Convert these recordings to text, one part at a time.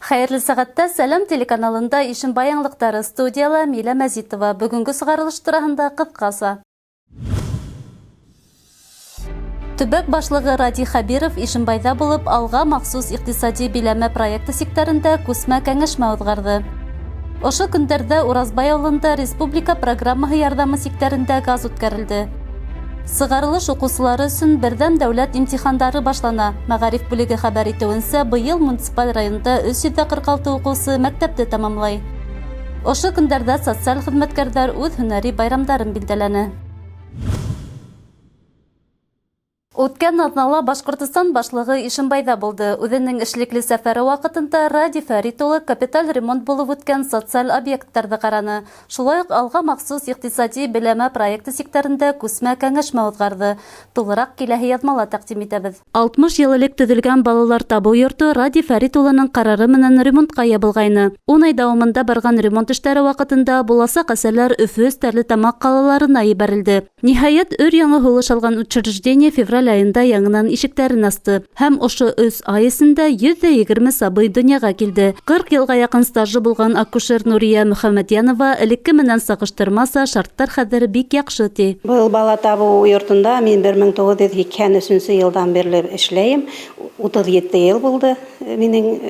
Хәйерле сәғәттә, Сәләм телеканалында Ишембай яңылыҡтары, студияла Милә Мәзитова. Бөгөнгө сығарылыш тураһында ҡыҫҡаса. Төбәк башлығы Радий Хәбиров Ишембайҙа булып, Алға махсус иҡтисади биләмә проекты сиктәрендә күсмә кәңәшмә уҙғарҙы. Ошо көндәрҙә Уразбай ауылында республика программаһы ярҙамы сиктәрендә газ үткәрелде. Сығарылыш уҡыусылары өсөн берҙәм дәүләт имтихандары башлана. Мәғариф бүлеге хәбәр итеүенсә, быйыл муниципаль районда 346 уҡыусы мәктәпте тамамлай. Ошо көндәрҙә социаль хеҙмәткәрҙәр үҙ һөнәри байрамдарын билдәләне. Үткән аҙнала Башҡортостан Башлығы Ишембайҙа булды. Үҙенең эшлекле сәфәре ваҡытында Радий Фәрит улы капиталь ремонт булып үткән социаль объекттарҙы ҡараны. Шулай уҡ Алға махсус иҡтисади биләмә проекты сиктәрендә күсмә кәңәшмә уҙғарҙы. Тулыраҡ киләһе яҙмала тәҡдим итәбеҙ. 60 йыл элек төҙөлгән балалар табыу йорто Радий Фәрит улының ҡарары менән ремонтҡа ябылғайны. Ун ай дауамында барған ремонт эштәре ваҡытында буласаҡ әсәләр Өфө, Стәрлетамаҡ ҡалаларына ебәрелде. Ниһайәт, өр-яңы һулыш алған учреждение февраль айында яңынан ишектәрен асты. Һәм ошо өс ай эсендә 120 сабый донъяға килде. 40 йылға яҡын стажы булған акушер Нурия Мөхәммәтйәнова элекке менән сағыштырмаса шарттар хәҙер бик яҡшы, ти. Был бала табыу йортонда мин 1983 йылдан бирле эшләйем. 37 йыл булды минең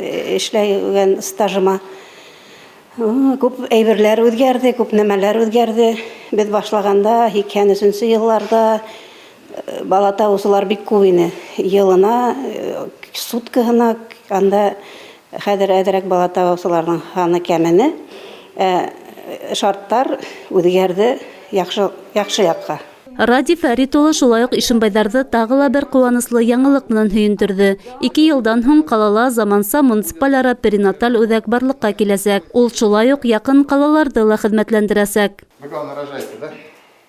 эшләгән стажыма. Күп әйберләр үҙгәрҙе, күп нәмәләр үҙгәрҙе. Беҙ башлаганда 83 йылларда бала табыусылар бик күп ине. Йылына, суткаһына анда хәҙер әҙерәк бала табыусыларҙың һаны кәмене. Ә шарттар үҙгәрҙе яҡшы, яҡшы яҡҡа. Радий Фәрит улы шулай уҡ ишембайҙарҙы тағы ла бер ҡыуаныслы яңылыҡ менән һөйөндөрҙө. Ике йылдан һуң ҡалала заманса муниципаль-ара перинаталь үҙәк барлыҡҡа киләсәк. Ул шулай уҡ яҡын ҡалаларҙы ла хеҙмәтләндерәсәк. Вы, главное, рожайте, да?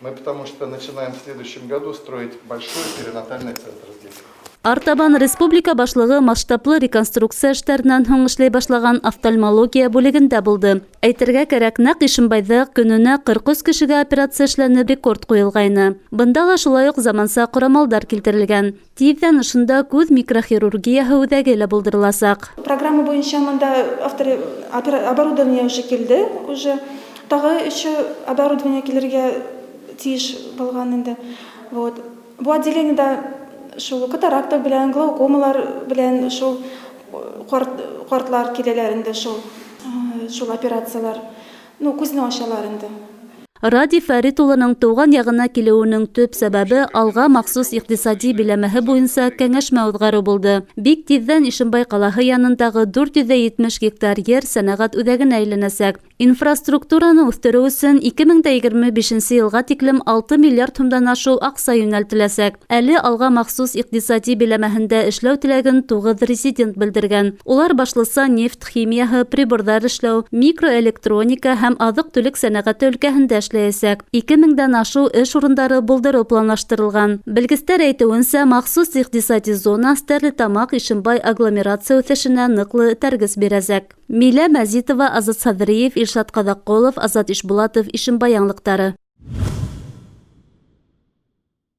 Мы потому что начинаем в следующем году строить большой перинатальный центр здесь. Артабан республика башлығы масштаблы реконструкция эштәренән һуң эшләй башлаган офтальмология бүлегендә булды. Әйтергә кәрәк, нәҡ Ишембайҙа көнөнә 43 кешегә операция эшләнеп рекорд ҡуйылғайны. Бында ла шулай уҡ заманса ҡорамалдар килтерелгән. Тиҙҙән ошонда күҙ микрохирургияһы үҙәге лә булдырыласаҡ. Программа буйынса мында оборудование уже килде, уже тағы еще оборудование килергә тейеш булған инде. Вот. Бу отделениедә шул катаракта белән, глаукомалар белән шул картлар киләләр инде шул операциялар. Ну, күҙне асалар инде. Радий Фәрит улының тыуған яғына килеүенең төп сәбәбе Алға махсус иҡтисади биләмәһе буйынса кәңәшмә уҙғарыу булды. Бик тиҙҙән Ишембай ҡалаһы янындағы 470 гектар ер сәнәғәт үҙәгенә әйләнәсәк. Инфраструктураны үҫтереү өсөн 2025 йылға тиклем 6 миллиард һумдан ашыу аҡса йүнәлтеләсәк. Әле Алға махсус иҡтисади биләмәһендә эшләү теләген 9 резидент белдергән. Улар башлыса нефть химияһы, приборҙар эшләү, микроэлектроника һәм аҙыҡ-түлек сәнәғәте өлкәһендә эшләйәсәк. 2000-дән ашыу эш урындары булдырыу планлаштырылған. Белгестәр әйтеүенсә, махсус иҡтисади зона Стәрлетамаҡ Ишембай агломерация үҫешенә ныҡлы этәргес бирәсәк. Милә Мәзитова, Азат Садриев, Илшат Ҡаҙаҡҡолов, Азат Ишбулатов, Ишембай яңылыҡтары.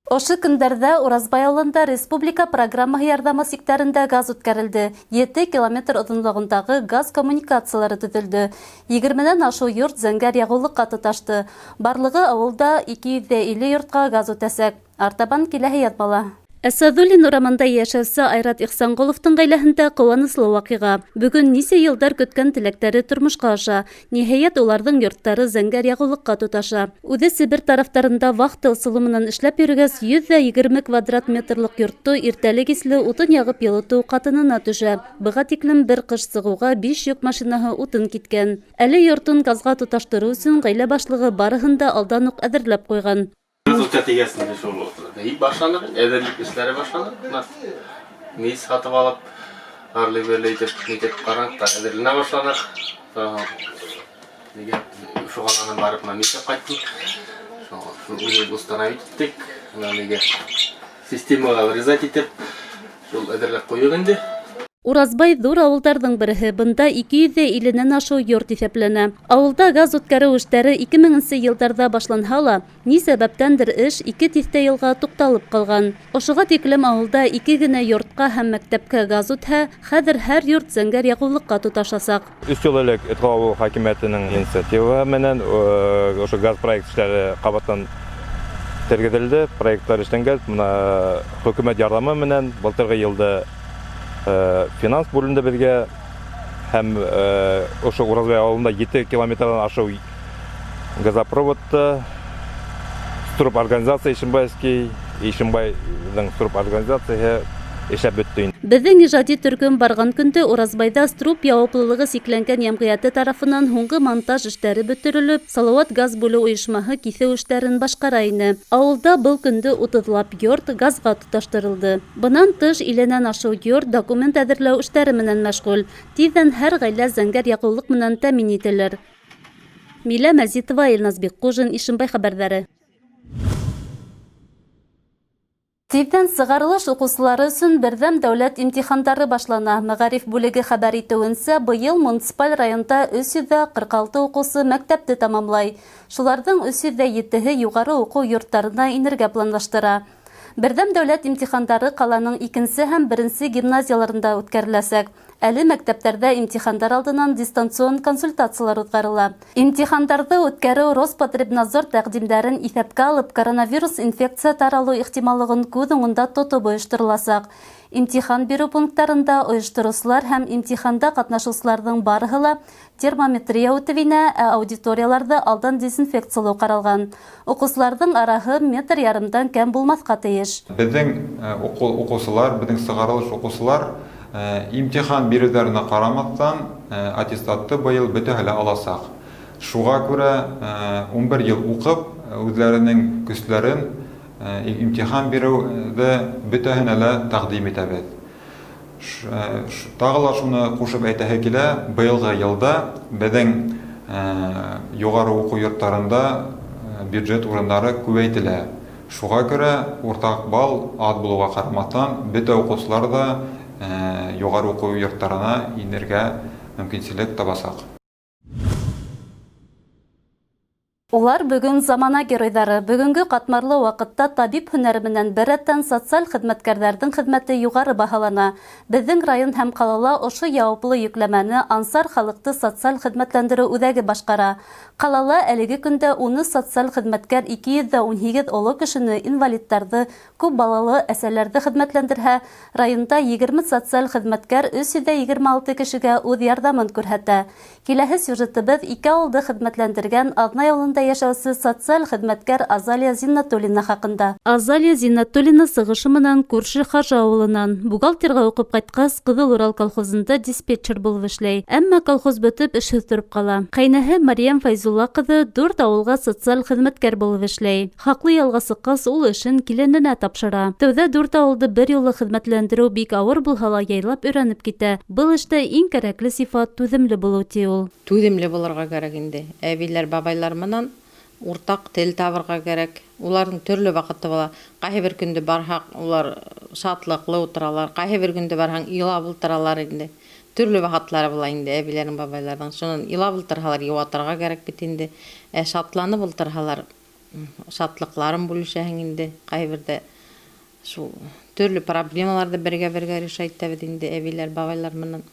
Ошо көндәрҙә Уразбай ауылында республика программаһы ярҙамы сиктәрендә газ үткәрелде. 7 километр оҙонлоғондағы газ коммуникациялары төҙөлдө. 20-нән ашыу йорт зәңгәр яғыулыҡҡа тоташты. Барлығы ауылда 250 йортҡа газ үтәсәк. Артабан киләһе яҙмала. Әсәҙуллин урамында йәшәүсе Айрат Ихсанғоловтың ғаиләһендә ҡыуаныслы ваҡиға. Бөгөн нисә йылдар көткән теләктәре тормошҡа аша. Ниһайәт, уларҙың йорттары зәңгәр яғыулыҡҡа тоташа. Үҙе Себер тарафтарында вахта ысулы менән эшләп йөрөгәс, 120 квадрат метрлыҡ йортто иртәле-кисле утын яғып йылытыу ҡатынына төшә. Быға тиклем бер ҡыш сығыуға 5 йөк машинаһы утын киткән. Әле йортон газға тоташтырыу өсөн ғаилә башлығы барыһын да алдан уҡ әҙерләп ҡуйған. Үтә тигәсен шул башланыҡ, әҙерлек эштәре башланыҡ. Бына мейес һатып алып, арлы-бирле итеп, нитеп ҡараныҡ та әҙерләнә башланыҡ. Нигә шуға барып мына мейес ҡайттым. Шул үҙебеҙ установить иттек. Бына нигә системаға врезать итеп, шул әҙерләп ҡуйҙыҡ инде. Уразбай ҙур ауылдарҙың береһе. Бында 250 нән ашыу йорт иҫәпләнә. Ауылда газ үткәреү эштәре 2000 нсе йылдарҙа башланһа ла, ни сәбәптәндер эш ике тиҫтә йылға туҡталып ҡалған. Ошоға тиклем ауылда ике генә йортҡа һәм мәктәпкә газ үтһә, хәҙер һәр йорт зәңгәр яғыулыҡҡа тоташасаҡ. Өс йыл элек Этҡол ауыл хакимиәтенең инициативаһы менән ошо газ проект эшләре ҡабаттан тергеҙелде. Проекттар эшләнгәс, бына хөкүмәт ярҙамы менән былтырғы йылда финанс бүленде беҙгә һәм ошо Уразбай ауылында 7 километрҙан ашыу газопроводты Струп организация Ишембайский, Ишембайҙың Струп организацияһы эшләп бөттө инде. Беҙҙең ижади төркөм барған көндө Уразбайҙа Струп яуаплылығы сикләнгән йәмғиәте тарафынан һуңғы монтаж эштәре бөтөрөлөп, Салауат газ бүлеү ойошмаһы киҫеү эштәрен башҡара ине. Ауылда был көндө утыҙлап йорт газға тоташтырылды. Бынан тыш, илленән ашыу йорт документ әҙерләү эштәре менән мәшғүл. Тиҙҙән һәр ғаилә зәңгәр яғыулыҡ менән тәьмин ителер. Милә Мәзитова, Илназ Бикҡужин, Ишембай хәбәрҙәре. Тиҙҙән сығарылыш уҡыусылары өсөн берҙәм дәүләт имтихандары башлана. Мәғариф бүлеге хәбәр итеүенсә, быйыл муниципаль районда 346 уҡыусы мәктәпте тамамлай. Шуларҙың 307-һе юғары уҡыу йорттарына инергә планлаштыра. Берҙәм дәүләт имтихандары ҡаланың икенсе һәм беренсе гимназияларында үткәреләсәк. Әле мәктәптәрҙә имтихандар алдынан дистанцион консультациялар уҙғарыла. Имтихандарҙы үткәреү Роспотребнадзор тәҡдимдәрен иҫәпкә алып, коронавирус инфекция таралыу ихтималлығын күҙ уңында тотоп ойоштороласаҡ. Имтихан биреү пункттарында ойоштороусылар һәм имтиханда ҡатнашыусыларҙың барыһы ла термометрия үтеп инә, ә аудиторияларҙы алдан дезинфекциялау ҡаралған. Уҡыусыларҙың араһы метр ярымдан кәм булмаҫҡа тейеш. Беҙҙең уҡыусылар, беҙҙең сығарылыш уҡыусылар имтихан биреүҙәренә ҡарамаҫтан аттестатты быйыл бөтәһе лә аласаҡ. Шуға күрә 11 йыл уҡып, үҙҙәренең көсләрен имтихан биреүҙе бөтәһенә лә тәҡдим итәбеҙ. Тағы ла шуны ҡушып әйтәһе килә, быйылғы йылда беҙҙең юғары уҡыу йорттарында бюджет урындары күбәйтелә. Шуға күрә уртаҡ балл аҙ булыуға ҡарамаҫтан, бөтә уҡыусылар ҙа юғары уҡыу йорттарына инергә мөмкинселек табасаҡ. Улар бөгөн замана геройҙары. Бөгөнгө ҡатмарлы ваҡытта табип һөнәре менән бер рәттән социаль хеҙмәткәрҙәрҙең хеҙмәте юғары баһалана. Беҙҙең район һәм ҡалала ошо яуаплы йөкләмәне Ансар халыҡты социаль хеҙмәтләндереү үҙәге башҡара. Ҡалала әлеге көндә 13 социаль хеҙмәткәр 218 оло кешене, инвалидтарҙы, күп балалы әсәләрҙе хеҙмәтләндерһә, районда 20 социаль хеҙмәткәр 326 кешегә үҙ ярҙамын күрһәтә. Киләһе сюжетыбыҙ ике ауылды хеҙмәтләндергән Аҙнай ауылында йәшәүсе социаль хеҙмәткәр Азалия Зиннатуллина хаҡында. Азалия Зиннатуллина сығышы менән күрше Хажа ауылынан. Бухгалтерға уҡып ҡайтҡас, Ҡыҙыл Урал колхозында диспетчер булып эшләй. Әммә колхоз бөтөп, эшһеҙ тороп ҡала. Ҡәйнәһе Мариям Фәйзулла ҡыҙы дүрт ауылға социаль хеҙмәткәр булып эшләй. Хаҡлы ялға сыҡҡас, ул эшен килененә тапшыра. Тәүҙә дүрт ауылды бер юлы хеҙмәтләндереү бик ауыр булһа ла, яйлап өйрәнеп китә. Был эштә иң кәрәкле сифат түҙемле булыу, ти ул. Түҙемле булырға кәрәк инде. Әбейҙәр, бабайлар менән уртаҡ тел табырға кәрәк. Уларҙың төрлө ваҡыты була. Ҡайһы бер көндө барһаҡ, улар шатлыҡлы ултыралар. Ҡайһы бер көндө барһаң, илап ултыралар инде. Төрлө ваҡытлары була инде әбейҙәрҙең, бабайларҙың. Шунан илап ултырһалар, йыуатырға кәрәк бит инде. Ә шатланып ултырһалар, шатлыҡларын бүлешәһең инде. Ҡайһы берҙә шул төрлө проблемаларҙы бергә-бергә решать итәбеҙ инде әбейҙәр, бабайлар менән.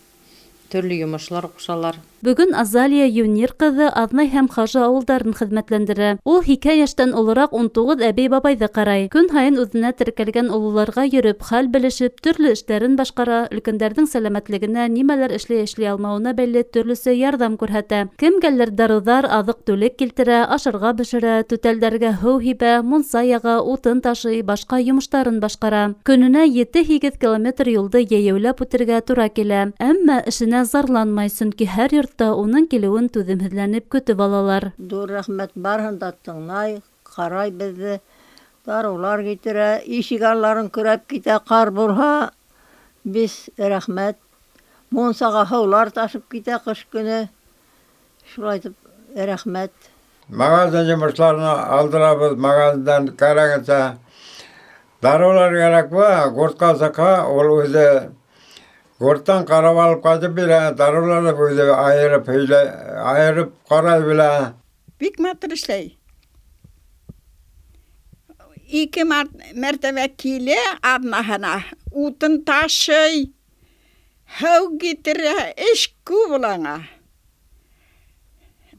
Төрлө йомошлар ҡушалар. Бөгөн Азалия Юнир ҡыҙы Аҙнай һәм Хажа ауылдарын хеҙмәтләндерә. Ул 80 йәштән олораҡ 19 әбей-бабайҙы ҡарай. Көн һайын үҙенә теркәлгән ололарға йөрөп, хәл белешеп, төрлө эштәрен башҡара, өлкәндәрҙең сәләмәтлегенә нимәләр эшләй-эшләй алмауына бәйле төрлөсә ярҙам күрһәтә. Кемгәлер дарыуҙар, аҙыҡ-түлек килтерә, ашарға бешерә, түтәлдәргә һыу һибә, мунса яға, утын ташый, башҡа йомоштарын башҡара. Көнөнә 7-8 километр юлды йәйәүләп үтергә тура килә. Әммә эшенә зарланмай, сөнки һәр йортта уның килеүен түҙемһеҙләнеп көтөп алалар. Ҙур рәхмәт, барыһын да тыңлай, ҡарай беҙҙе, дарыулар китерә, ишек алларын көрәп китә, ҡар булһа, беҙ рәхмәт. Мунсаға һыулар ташып китә ҡыш көнө. Шулай итеп, рәхмәт. Магазин йомошларына алдырабыҙ, магазиндан кәрәгенсә. Дарыулар кәрәк була, гуртҡа сыҡһа, ул үҙе Гурттан ҡарап алып ҡайтып бирә, дарыуларҙы үҙе айырып һөйләй, айырып ҡарай белә. Бик матур эшләй. Ике мәртәбә килә аҙнаһына, утын ташый, һыу китерә, эш күп ул аңа.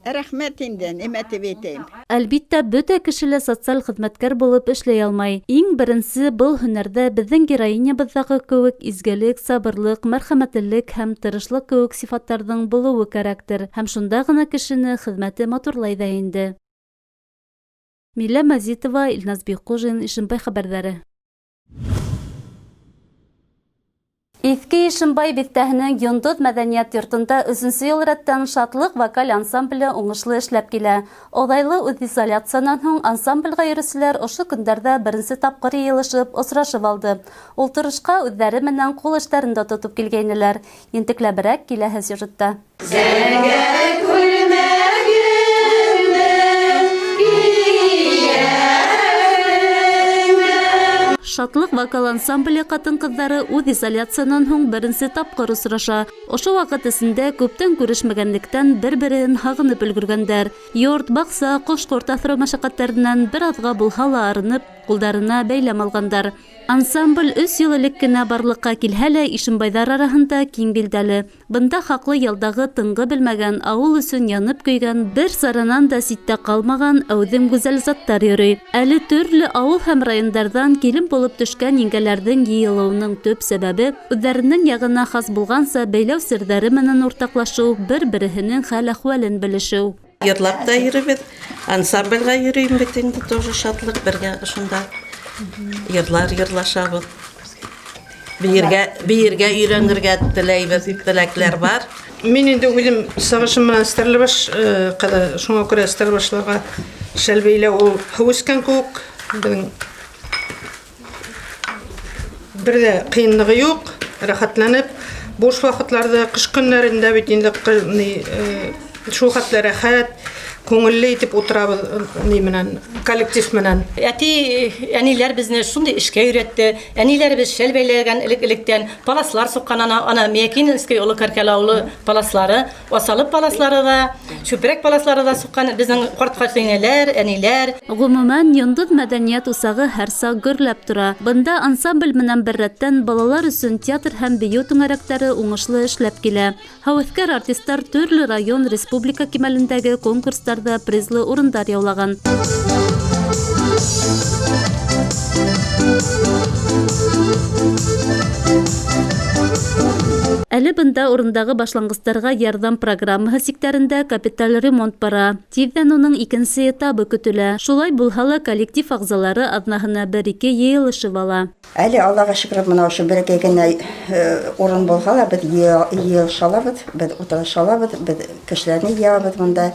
Рәхмәт инде, нимә тип әйтәйем. Әлбиттә, бөтә кеше лә социаль хеҙмәткәр булып эшләй алмай. Иң беренсе был һөнәрҙә беҙҙең героинябыҙҙағы кеүек изгелек, сабырлыҡ, мәрхәмәтлелек һәм тырышлыҡ кеүек сифаттарҙың булыуы кәрәктер. Һәм шунда ғына кешене хеҙмәте матурлай ҙа инде. Милә Мәзитова, Илназ Бикҡужин, Ишембай хәбәрҙәре. Иҫке Ишембай биҫтәһенең Йондоҙ мәҙәниәт йортонда өсөнсө йыл рәттән Шатлыҡ вокаль ансамбле уңышлы эшләп килә. Оҙайлы үҙизоляциянан һуң ансамблгә йөрөүселәр ошо көндәрҙә беренсе тапҡыр йыйылышып, осрашып алды. Ултырышҡа үҙҙәре менән ҡул эштәрен дә тотоп килгәйнеләр. Ентекләберәк киләһе сюжетта. Зәңгәр күлмәгемде кейәм. Шатлыҡ вокал ансамбле ҡатын-ҡыҙҙары үҙ изоляциянан һуң беренсе тапҡыр осраша. Ошо ваҡыт эсендә күптән күрешмәгәнлектән бер-береһен һағынып өлгөргәндәр. Йорт, баҡса, ҡош-ҡорт аҫрау мәшәҡәттәренән бер аҙға булһа ла арынып, ҡулдарына бәйләм алғандар. Ансамбль өс йыл элек кенә барлыҡҡа килһә лә, ишембайҙар араһында киң билдәле. Бында хаҡлы ялдағы тынғы белмәгән, ауыл өсөн янып көйгән, бер саранан да ситтә ҡалмаған әүҙем гүзәл заттар йөрөй. Әле төрлө ауыл һәм райондарҙан килен булып төшкән еңгәләрҙең йыйылыуының төп сәбәбе үҙҙәренең яғына хас булғанса бәйләү серҙәре менән уртаҡлашыу, бер-береһенең хәл-әхүәлен белешеү. Йырлап та йөрөбөҙ, ансамблгә йөрөйөм бит инде, тоже шатлыҡ бергә ошонда. Йырлар йырлашабыҙ. Бейергә, бейергә өйрәнергә теләйбеҙ, теләкләр бар. Мин инде үҙем сығышым менән Стәрлебаш ҡыҙы, шуңа күрә Стәрлебашларға шәл бәйләү ул һыу эскән кеүек. Беҙҙең бер ҙә ҡыйынлығы юҡ, рәхәтләнеп буш ваҡытларҙа, ҡыш көннәрендә бит инде шул хәтле рәхәт, күңелле итеп ултырабыҙ ни менән, коллектив менән. Әти, әниләр безне шундый эшкә өйрәтте. Әниләребеҙ шәл бәйләгән элек-электән, паласлар суҡҡан ана, ана Миякинский Оло Кәркәле ауылы паласлары, Асалып паласлары да, Чүпрәк паласлары да суҡҡан безнең ҡарт ҡартинәләр, әниләр. Ғөмүмән, Йондоҙ мәҙәниәт усағы һәр саҡ гөрләп тора. Бында ансамбль менән бер рәттән балалар өсөн театр һәм бейеү түңәрәктәре уңышлы эшләп килә. Һәүәҫкәр артистар төрлө район, республика кимәлендәге конкурстарҙа призлы урындар яулаған. Әле бында урындағы башланғыстарға ярҙам программаһы сиктәрендә капиталь ремонт бара. Тиҙҙән уның икенсе этабы көтөлә. Шулай булһа ла коллектив ағзалары аҙнаһына бер-ике йыйылышып ала. Әле Аллаға шөкөр, бына ошо бәләкәй генә урын булһа ла беҙ йыйылышалабыҙ, беҙ ултырышалабыҙ, беҙ кешеләрне йыябыҙ бында.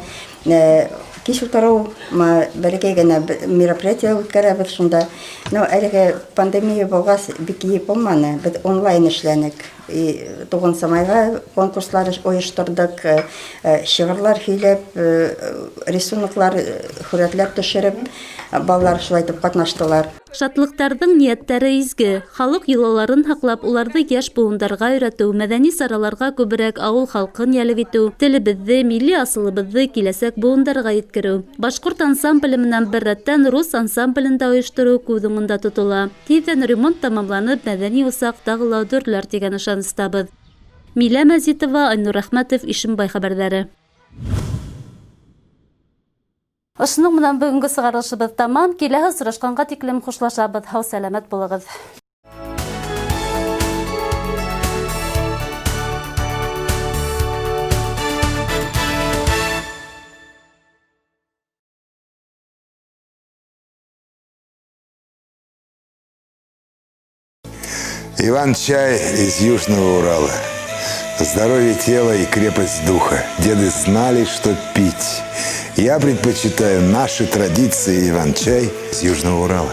Кис ултырыу, бәләкәй генә мероприятие үткәрәбеҙ шунда. Но әлеге пандемия булғас бик йыйып булманы. Беҙ онлайн эшләнек. Туғыҙынсы майға конкурслар ойошторҙоҡ, шиғырлар һөйләп, рисуноклар, һүрәтләр төшөрөп, балалар шулай итеп ҡатнаштылар. Шатлыҡтарҙың ниәттәре изге. Халыҡ йолаларын һаҡлап, уларҙы йәш быуындарға өйрәтеү, мәҙәни сараларға күберәк ауыл халҡын йәлеп итеү, телебеҙҙе, милли асылыбыҙҙы киләсәк быуындарға еткереү. Башҡорт ансамбле менән бер рәттән рус ансамблен дә ойоштороу күҙ уңында тотола. Тиҙҙән ремонт тамамланып, мәҙәни усаҡ тағы ла дөрләр тигән ышаныстабыҙ. Милә Мәзитова, Айнур Әхмәтов, Ишембай хәбәрҙәре. Ошоноң менән бөгөнгө сығарылышыбыҙ тамам. Киләһе осрашҡанға тиклем хушлашабыҙ. Һау сәләмәт булығыҙ. Иван-чай из Южного Урала. Здоровье тела и крепость духа. Деды знали, что пить. Я предпочитаю наши традиции Иван-чай из Южного Урала.